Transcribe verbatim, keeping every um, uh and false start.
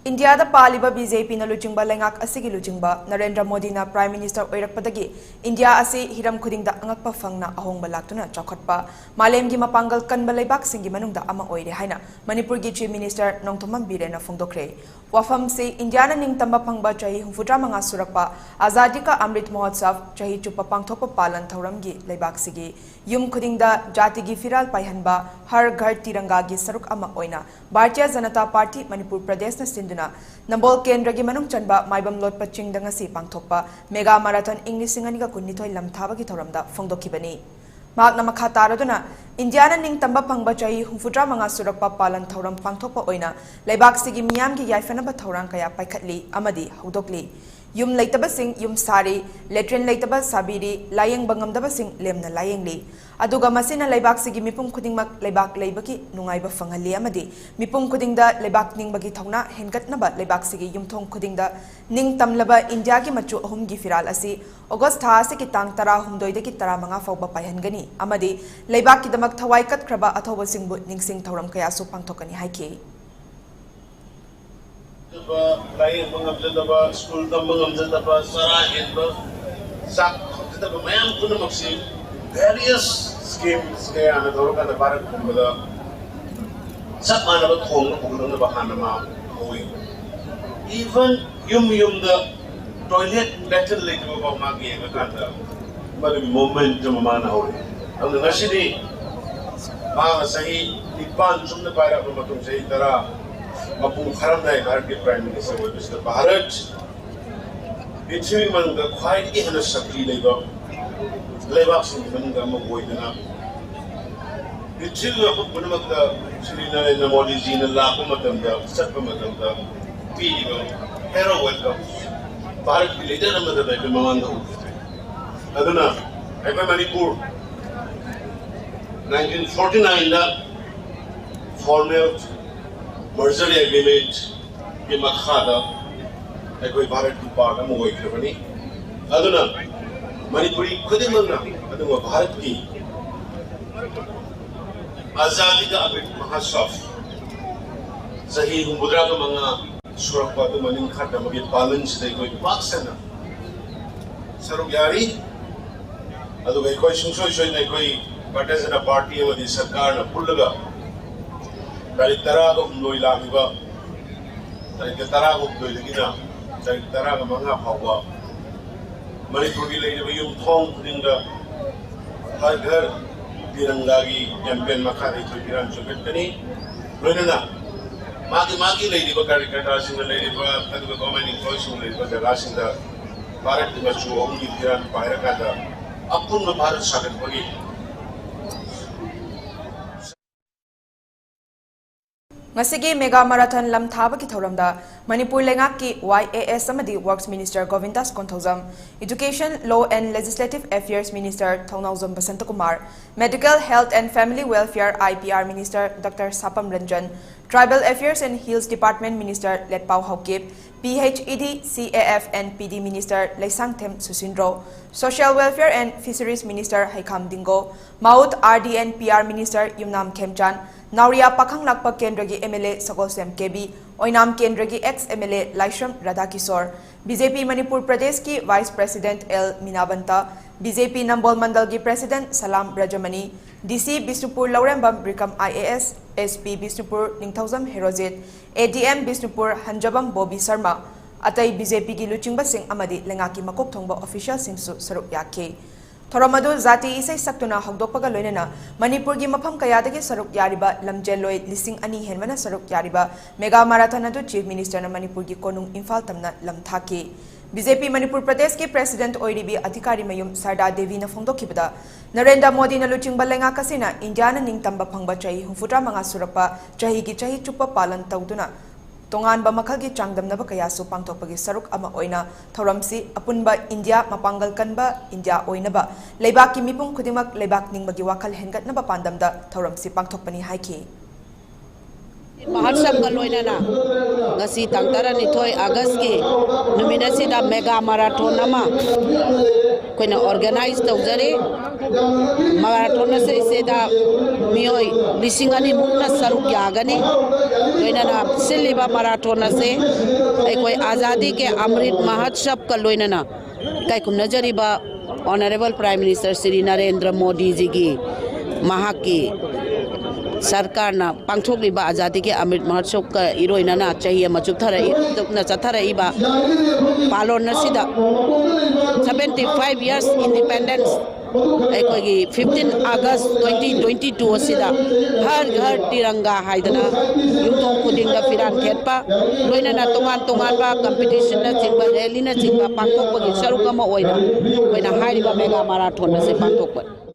ꯏꯟꯗꯤꯌꯥꯗ ꯄꯥꯜꯂꯤꯕ B J ꯄꯤꯅ ꯂꯨꯆꯤꯡꯕ ꯂꯩꯉꯥꯛ ꯑꯁꯤꯒꯤ ꯂꯨꯆꯤꯡꯕ ꯅꯔꯦꯟꯗ꯭ꯔ ꯃꯣꯗꯤꯅ ꯄ꯭ꯔꯥꯏꯝ ꯃꯤꯅꯤꯁꯇꯔ ꯑꯣꯏꯔꯛꯄꯗꯒꯤ ꯏꯟꯗꯤꯌꯥ ꯑꯁꯤ ꯍꯤꯔꯝ ꯈꯨꯗꯤꯡꯗ ꯑꯉꯛꯄ ꯐꯪꯅ ꯑꯍꯣꯡꯕ ꯂꯥꯛꯇꯨꯅ ꯆꯥꯎꯈꯠꯄ, ꯃꯥꯂꯦꯝꯒꯤ ꯃꯄꯥꯡꯒꯜ ꯀꯟꯕ ꯂꯩꯕꯥꯛꯁꯤꯡꯒꯤ ꯃꯅꯨꯡꯗ ꯑꯃ ꯑꯣꯏꯔꯦ ꯍꯥꯏꯅ ꯃꯅꯤꯄꯨꯔꯒꯤ ꯆꯤꯐ ꯃꯤꯅꯤꯁꯇꯔ ꯅꯣꯡꯊꯣꯝꯕꯝ ꯕꯤꯔꯦꯟꯅ ꯐꯣꯡꯗꯣꯛꯈ꯭ꯔꯦ꯫ ꯋꯥꯐꯝꯁꯤ ꯏꯟꯗꯤꯌꯥꯅ ꯅꯤꯡꯇꯝꯕ ꯐꯪꯕ ꯆꯍꯤ ꯍꯨꯝꯐꯨꯇꯔꯥ ꯃꯉꯥ ꯁꯨꯔꯛꯄ, ꯑꯖꯥꯗꯤ ꯀꯥ ꯑꯃ꯭ꯔꯤꯠ ꯃꯍꯣꯠꯁꯕ ꯆꯍꯤ ꯆꯨꯞꯄ ꯄꯥꯡꯊꯣꯛꯄ ꯄꯥꯂꯟ ꯊꯧꯔꯝꯒꯤ ꯂꯩꯕꯥꯛꯁꯤꯒꯤ ꯌꯨꯝ ꯈꯨꯗꯤꯡꯗ ꯖꯥꯇꯤꯒꯤ ꯐꯤꯔꯥꯜ ꯄꯥꯏꯍꯟꯕ, ꯍꯔ ꯘꯔ ꯇꯤꯔꯪꯒꯥꯒꯤ ꯁꯔꯨꯛ ꯑꯃ ꯑꯣꯏꯅ ꯚꯥꯔꯇꯤꯌ ꯖꯅꯇꯥ ꯄꯥꯔꯇꯤ ꯃꯅꯤꯄꯨꯔ ꯄ꯭ꯔꯗꯦꯁꯅ ꯁꯤꯟꯗꯨꯅ ꯅꯝꯕꯣꯜ ꯀꯦꯟꯗ꯭ꯔꯒꯤ ꯃꯅꯨꯡ ꯆꯟꯕ ꯃꯥꯏꯕꯝ ꯂꯣꯠꯄ ꯆꯤꯡꯗ ꯉꯁꯤ ꯄꯥꯡꯊꯣꯛꯄ ꯃꯦꯒꯥ ꯃꯥꯔꯥꯊꯣꯟ ꯏꯪ ꯂꯤꯁꯤꯡ ꯑꯅꯤꯒ ꯀꯨꯟꯅꯤꯊꯣꯏ ꯂꯝ ꯊꯥꯕꯒꯤ ꯊꯧꯔꯝꯗ ꯐꯣꯡꯗꯣꯛꯈꯤꯕꯅꯤ꯫ ꯃꯍꯥꯛꯅ ꯃꯈꯥ ꯇꯥꯔꯗꯨꯅ, ꯏꯟꯗꯤꯌꯥꯅ ꯅꯤꯡꯇꯝꯕ ꯐꯪꯕ ꯆꯍꯤ ꯍꯨꯝꯐꯨꯇꯔꯥ ꯃꯉꯥ ꯁꯨꯔꯛꯄ ꯄꯥꯂꯟ ꯊꯧꯔꯝ ꯄꯥꯡꯊꯣꯛꯄ ꯑꯣꯏꯅ ꯂꯩꯕꯥꯛꯁꯤꯒꯤ ꯃꯤꯌꯥꯝꯒꯤ ꯌꯥꯏꯐꯅꯕ ꯊꯧꯔꯥꯡ ꯀꯌꯥ ꯄꯥꯏꯈꯠꯂꯤ ꯑꯃꯗꯤ ꯍꯧꯗꯣꯛꯂꯤ꯫ ꯌꯨꯝ ꯂꯩꯇꯕꯁꯤꯡ ꯌꯨꯝ ꯁꯥꯔꯤ, ꯂꯦꯇ꯭ꯔꯤꯟ ꯂꯩꯇꯕ ꯁꯥꯕꯤꯔꯤ, ꯂꯥꯌꯦꯡꯕ ꯉꯝꯗꯕꯁꯤꯡ ꯂꯦꯝꯅ ꯂꯥꯌꯦꯡꯂꯤ꯫ ꯑꯗꯨꯒ ꯃꯁꯤꯅ ꯂꯩꯕꯥꯛꯁꯤꯒꯤ ꯃꯤꯄꯨꯝ ꯈꯨꯗꯤꯡꯃꯛ ꯂꯩꯕꯥꯛ ꯂꯩꯕꯒꯤ ꯅꯨꯡꯉꯥꯏꯕ ꯐꯪꯍꯜꯂꯤ ꯑꯃꯗꯤ ꯃꯤꯄꯨꯝ ꯈꯨꯗꯤꯡꯗ ꯂꯩꯕꯥꯛ ꯅꯤꯡꯕꯒꯤ ꯊꯧꯅꯥ ꯍꯦꯟꯒꯠꯅꯕ ꯂꯩꯕꯥꯛꯁꯤꯒꯤ ꯌꯨꯝꯊꯣꯡ ꯈꯨꯗꯤꯡꯗ ꯅꯤꯡꯇꯝꯂꯕ ꯏꯟꯗꯤꯌꯥꯒꯤ ꯃꯆꯨ ꯑꯍꯨꯝꯒꯤ ꯐꯤꯔꯥꯜ ꯑꯁꯤ ꯑꯣꯒꯁ ꯊꯥ ꯑꯁꯤꯒꯤ ꯇꯥꯡ ꯇꯔꯥꯍꯨꯝꯗꯣꯏꯗꯒꯤ ꯇꯔꯥꯃꯉꯥ ꯐꯥꯎꯕ ꯄꯥꯏꯍꯟꯒꯅꯤ ꯑꯃꯗꯤ ꯂꯩꯕꯥꯛꯀꯤꯗꯃꯛ ꯊꯋꯥꯏ ꯀꯠꯈ꯭ꯔꯕ ꯑꯊꯧꯕꯁꯤꯡꯕꯨ ꯅꯤꯡꯁꯤꯡ ꯊꯧꯔꯝ ꯀꯌꯥꯁꯨ ꯄꯥꯡꯊꯣꯛꯀꯅꯤ ꯍꯥꯏꯈꯤ꯫ ꯂꯥꯌꯦꯡꯕ ꯉꯝꯖꯗꯕ, ꯁ꯭ꯀꯨꯜ ꯇꯝꯕ ꯉꯝꯖꯗꯕ, ꯆꯔꯥ ꯍꯦꯟꯕ, ꯆꯥꯛ ꯐꯪꯖꯗꯕ ꯃꯌꯥꯝ ꯄꯨꯝꯅꯃꯛꯁꯤ various schemes ꯀꯌꯥꯅ ꯇꯧꯔꯀꯥꯟꯗ ꯚꯥꯔꯠ ꯄꯨꯝꯕꯗ ꯆꯞ ꯃꯥꯟꯅꯕ ꯊꯣꯡꯅ ꯄꯨꯒꯗꯧꯅꯕ ꯍꯥꯟꯅ ꯃꯥ ꯍꯧꯏ꯫ Even ꯌꯨꯝ ꯌꯨꯝꯗ toilet, bathroom ꯂꯩꯇꯕ ꯐꯥꯎ ꯃꯥ ꯌꯦꯡꯉꯀꯥꯟꯗ ꯃꯗꯨꯒꯤ momentum ꯑꯃ ꯃꯥꯅ ꯍꯧꯔꯛꯏ꯫ ꯑꯗꯨꯅ ꯉꯁꯤꯗꯤ ꯃꯍꯥꯛꯅ ꯆꯍꯤ ꯅꯤꯄꯥꯟ ꯆꯨꯝꯅ ꯄꯥꯏꯔꯛꯑꯕ ꯃꯇꯨꯡ, ꯆꯍꯤ ꯇꯔꯥ ꯃꯄꯨꯡ ꯐꯥꯔꯝꯗꯥꯏ ꯚꯥꯔꯠꯀꯤ Prime Minister ꯑꯣꯏꯕꯁꯤꯗ ꯚꯥꯔꯠ ꯄ꯭ꯔꯤꯊꯤꯕꯤ ꯃꯅꯨꯡꯗ ꯈ꯭ꯋꯥꯏꯗꯒꯤ ꯍꯦꯟꯅ ꯁꯛꯇꯤ ꯂꯩꯕ ꯂꯩꯕꯥꯛꯁꯤꯡꯒꯤ ꯃꯅꯨꯡꯗ ꯑꯃ ꯑꯣꯏꯗꯨꯅ ꯄ꯭ꯔꯤꯊꯤꯕꯤ ꯃꯐꯝ ꯄꯨꯝꯅꯃꯛꯇ ꯁ꯭ꯔꯤ ꯅꯔꯦꯟꯗ꯭ꯔ ꯃꯣꯗꯤꯖꯤꯅ ꯂꯥꯛꯄ ꯃꯇꯝꯗ, ꯆꯠꯄ ꯃꯇꯝꯗ ꯄꯤꯔꯤꯕ hero welcome ꯚꯥꯔꯠꯀꯤ leader ꯑꯃꯗ ꯑꯩꯈꯣꯏ ꯃꯃꯥꯡꯗ ꯎꯈꯤꯗ꯭ꯔꯤ꯫ ꯑꯗꯨꯅ ꯑꯩꯈꯣꯏ Manipur nineteen forty nineꯗ formal merger agreement ꯀꯤ ꯃꯈꯥꯗ ꯑꯩꯈꯣꯏ ꯚꯥꯔꯠꯀꯤ part ꯑꯃ ꯑꯣꯏꯈ꯭ꯔꯕꯅꯤ꯫ ꯑꯗꯨꯅ ꯃꯅꯤꯄꯨꯔꯤ ꯈꯨꯗꯤꯡꯃꯛꯅ ꯑꯗꯨꯒ ꯚꯥꯔꯠꯀꯤ ꯑꯖꯥꯗꯤ ꯀꯥ ꯑꯃ꯭ꯔꯤꯠ ꯃꯍꯣꯠꯁꯕ ꯆꯍꯤ ꯍꯨꯝꯐꯨꯇꯔꯥꯒ ꯃꯉꯥ ꯁꯨꯔꯛꯄ ꯑꯗꯨ ꯃꯅꯤꯡ ꯈꯔꯗ ꯑꯃꯒꯤ ꯄꯥꯂꯟꯁꯤꯗ ꯑꯩꯈꯣꯏ ꯄꯥꯛ ꯁꯟꯅ ꯁꯔꯨꯛ ꯌꯥꯔꯤ꯫ ꯑꯗꯨꯒ ꯑꯩꯈꯣꯏ ꯁꯨꯡꯁꯣꯏ ꯁꯣꯏꯗꯅ ꯑꯩꯈꯣꯏ ꯚꯥꯔꯇꯤꯌ ꯖꯅꯇꯥ ꯄꯥꯔꯇꯤ ꯑꯃꯗꯤ ꯁꯔꯀꯥꯔꯅ ꯄꯨꯜꯂꯒ ꯇꯥꯔꯤꯛ ꯇꯔꯥꯒ ꯍꯨꯝꯗꯣꯏ ꯂꯥꯛꯂꯤꯕ ꯇꯥꯔꯤꯛ ꯇꯔꯥꯒ ꯍꯨꯝꯗꯣꯏꯗꯒꯤꯅ ꯇꯥꯔꯤꯛ ꯇꯔꯥꯒ ꯃꯉꯥ ꯐꯥꯎꯕ ꯃꯅꯤꯄꯨꯔꯒꯤ ꯂꯩꯔꯤꯕ ꯌꯨꯝꯊꯣꯡ ꯈꯨꯗꯤꯡꯗ ꯍꯔ ꯘꯔ ꯇꯤꯔꯪꯒꯥꯒꯤ ꯀꯦꯝꯄꯦꯟ ꯃꯈꯥꯗ ꯑꯩꯈꯣꯏ ꯐꯤꯔꯥꯟ ꯆꯣꯡꯈꯠꯀꯅꯤ꯫ ꯂꯣꯏꯅꯅ ꯃꯥꯒꯤ ꯃꯥꯒꯤ ꯂꯩꯔꯤꯕ ꯀꯥꯔꯌꯀꯔꯇꯥꯁꯤꯡꯅ ꯂꯩꯔꯤꯕ ꯑꯗꯨꯒ ꯒꯣꯔꯃꯦꯟ ꯏꯝꯄ꯭ꯂꯣꯌꯤꯁꯤꯡ ꯂꯩꯔꯤꯕ ꯖꯒꯥꯁꯤꯡꯗ ꯚꯥꯔꯠꯀꯤ ꯃꯆꯨ ꯑꯍꯨꯝꯒꯤ ꯐꯤꯔꯥꯟ ꯄꯥꯏꯔꯀꯥꯟꯗ ꯑꯄꯨꯟꯕ ꯚꯥꯔꯠ ꯁꯥꯒꯠꯄꯒꯤ ꯉꯁꯤꯒꯤ ꯃꯦꯒꯥ ꯃꯥꯔꯥꯊꯟ ꯂꯝ ꯊꯥꯕꯒꯤ ꯊꯧꯔꯝꯗ ꯃꯅꯤꯄꯨꯔ ꯂꯩꯉꯥꯛꯀꯤ ꯋꯥꯏ ꯑꯦ ꯑꯦꯁ ꯑꯃꯗꯤ works minister Gobindas Konthoujam, Education, Law and Legislative Affairs Minister Thounaojam Basantakumar, Medical, Health and Family Welfare, I P R Minister Doctor Sapam Ranjan, Tribal Affairs and Hills Department Minister Letpao Haokip, P H E D, C A F and P D Minister Leishangthem Susindro, Social Welfare and Fisheries Minister Heikham Dingo, Maut R D and P R Minister Yumnam Khemchand, ꯅꯥꯎꯔꯤꯌꯥ ꯄꯥꯈꯪꯂꯥꯛꯄ ꯀꯦꯟꯗ꯭ꯔꯒꯤ M L A ꯁꯒꯣꯜꯁꯦꯝ ꯀꯦꯕꯤ, ꯑꯣꯏꯅꯥꯝ ꯀꯦꯟꯗ꯭ꯔꯒꯤ ex M L A Laishram ꯔꯥꯙꯥꯀꯤꯁꯣꯔ, B J P Manipur ꯄ꯭ꯔꯗꯦꯁꯀꯤ Vice President L ꯃꯤꯅꯥꯕꯟꯇ, B J P Nambol ꯃꯟꯗꯜꯒꯤ President Salam ꯕ꯭ꯔꯖꯃꯅꯤ, D C Bishnupur Laurembam Bikram I A S, S P Bishnupur Ningthoujam Herojit, A D M Bishnupur ꯍꯟꯖꯕꯝ Bobby Sharma, ꯑꯇꯩ B J P ꯒꯤ ꯂꯨꯆꯤꯡꯕꯁꯤꯡ ꯑꯃꯗꯤ ꯂꯩꯉꯥꯛꯀꯤ ꯃꯀꯣꯛ ꯊꯣꯡꯕ official ꯁꯤꯡꯁꯨ ꯁꯔꯨꯛ ꯌꯥꯈꯤ꯫ ꯊꯧꯔꯝ ꯑꯗꯨ ꯖꯥꯇꯤ ꯏꯁꯩ ꯁꯛꯇꯨꯅ ꯍꯧꯗꯣꯛꯄꯒ ꯂꯣꯏꯅꯅ ꯃꯅꯤꯄꯨꯔꯒꯤ ꯃꯐꯝ ꯀꯌꯥꯗꯒꯤ ꯁꯔꯨꯛ ꯌꯥꯔꯤꯕ ꯂꯝꯖꯦꯜꯂꯣꯏ ꯂꯤꯁꯤꯡ ꯑꯅꯤ ꯍꯦꯟꯕꯅ ꯁꯔꯨꯛ ꯌꯥꯔꯤꯕ ꯃꯦꯒꯥ ꯃꯥꯔꯥꯊꯟ ꯑꯗꯨ Chief Minister ꯅ ꯃꯅꯤꯄꯨꯔꯒꯤ ꯀꯣꯅꯨꯡ ꯏꯝꯐꯥꯜ ꯇꯝꯅ ꯂꯝ ꯊꯥꯈꯤ꯫ B J P ꯃꯅꯤꯄꯨꯔ ꯄ꯭ꯔꯗꯦꯁꯀꯤ President ꯑꯣꯏꯔꯤꯕꯤ ꯑꯙꯤꯀꯥꯔꯤ ꯃꯌꯨꯝ ꯁꯔꯗꯥ ꯗꯦꯕꯤꯅ ꯐꯣꯡꯗꯣꯛꯈꯤꯕꯗ, ꯅꯔꯦꯟꯗ꯭ꯔ ꯃꯣꯗꯤꯅ ꯂꯨꯆꯤꯡꯕ ꯂꯩꯉꯥꯛ ꯑꯁꯤꯅ ꯏꯟꯗꯤꯌꯥꯅ ꯅꯤꯡꯇꯝꯕ ꯐꯪꯕ ꯆꯍꯤ ꯍꯨꯝꯐꯨꯇꯔꯥ ꯃꯉꯥ ꯁꯨꯔꯛꯄ ꯆꯍꯤꯒꯤ ꯆꯍꯤ ꯆꯨꯞꯄ ꯄꯥꯂꯟ ꯇꯧꯗꯨꯅ ꯇꯣꯉꯥꯟꯕ ꯃꯈꯜꯒꯤ ꯆꯥꯡꯗꯝꯅꯕ ꯀꯌꯥꯁꯨ ꯄꯥꯡꯊꯣꯛꯄꯒꯤ ꯁꯔꯨꯛ ꯑꯃ ꯑꯣꯏꯅ ꯊꯧꯔꯝꯁꯤ ꯑꯄꯨꯟꯕ ꯏꯟꯗꯤꯌꯥ ꯃꯄꯥꯡꯒꯜ ꯀꯟꯕ ꯏꯟꯗꯤꯌꯥ ꯑꯣꯏꯅꯕ ꯂꯩꯕꯥꯛꯀꯤ ꯃꯤꯄꯨꯝ ꯈꯨꯗꯤꯡꯃꯛ ꯂꯩꯕꯥꯛ ꯅꯤꯡꯕꯒꯤ ꯋꯥꯈꯜ ꯍꯦꯟꯒꯠꯅꯕ ꯄꯥꯟꯗꯝꯗ ꯊꯧꯔꯝꯁꯤ ꯄꯥꯡꯊꯣꯛꯄꯅꯤ ꯍꯥꯏꯈꯤ꯫ ꯃꯍꯣꯠꯁꯕꯀ ꯂꯣꯏꯅꯅ ꯉꯁꯤ ꯇꯥꯡ ꯇꯔꯥꯅꯤꯊꯣꯏ ꯑꯥꯒꯁꯀꯤ ꯅꯨꯃꯤꯠ ꯑꯁꯤꯗ ꯃꯦꯒꯥ ꯃꯔꯥꯊꯣꯟ ꯑꯃ ꯑꯩꯈꯣꯏꯅ ꯑꯣꯔꯒꯅꯥꯏꯖ ꯇꯧꯖꯔꯤ꯫ ꯃꯔꯥꯊꯣꯟ ꯑꯁꯤꯗ ꯃꯤꯑꯣꯏ ꯂꯤꯁꯤꯡ ꯑꯅꯤꯃꯨꯛꯅ ꯁꯔꯨꯛ ꯌꯥꯒꯅꯤ꯫ ꯂꯣꯏꯅꯅ ꯁꯤꯜꯂꯤꯕ ꯃꯔꯥꯊꯣꯟ ꯑꯁꯤ ꯑꯩꯈꯣꯏ ꯑꯖꯥꯗꯤ ꯀꯦ ꯑꯃ꯭ꯔꯤꯠ ꯃꯍꯣꯠꯁꯕꯀ ꯂꯣꯏꯅꯅ ꯏꯀꯥꯏ ꯈꯨꯝꯅꯖꯔꯤꯕ honourable prime minister Shri Narendra ꯃꯣꯗꯤꯖꯤꯒꯤ, ꯃꯍꯥꯛꯀꯤ ꯁꯔꯀꯥꯔꯅ ꯄꯥꯡꯊꯣꯛꯂꯤꯕ ꯑꯖꯥꯗꯤꯒꯤ ꯑꯃ꯭ꯔꯤꯠ ꯃꯍꯣꯠꯁꯕꯀ ꯏꯔꯣꯏꯅꯅ ꯆꯍꯤ ꯑꯃ ꯆꯨꯞꯊꯔꯛꯏ, ꯆꯨꯞꯅ ꯆꯠꯊꯔꯛꯏꯕ ꯄꯥꯂꯣꯟ ꯑꯁꯤꯗ seventy five years independence, ꯑꯩꯈꯣꯏꯒꯤ fifteen August twenty twenty two ꯑꯁꯤꯗ ꯍꯔ ꯘꯔ ꯇꯤꯔꯪꯒꯥ ꯍꯥꯏꯗꯅ ꯌꯨꯝꯊꯣꯡ ꯈꯨꯗꯤꯡꯗ ꯐꯤꯔꯥꯟ ꯊꯦꯠꯄ, ꯂꯣꯏꯅꯅ ꯇꯣꯉꯥꯟ ꯇꯣꯉꯥꯟꯕ ꯀꯝꯄꯤꯇꯤꯁꯟꯅꯆꯤꯡꯕ, ꯔꯦꯂꯤꯅꯆꯤꯡꯕ ꯄꯥꯡꯊꯣꯛꯄꯒꯤ ꯁꯔꯨꯛ ꯑꯃ ꯑꯣꯏꯅ ꯑꯩꯈꯣꯏꯅ ꯍꯥꯏꯔꯤꯕ ꯃꯦꯒꯥ ꯃꯔꯥꯊꯣꯟ ꯑꯁꯤ ꯄꯥꯡꯊꯣꯛꯄ꯫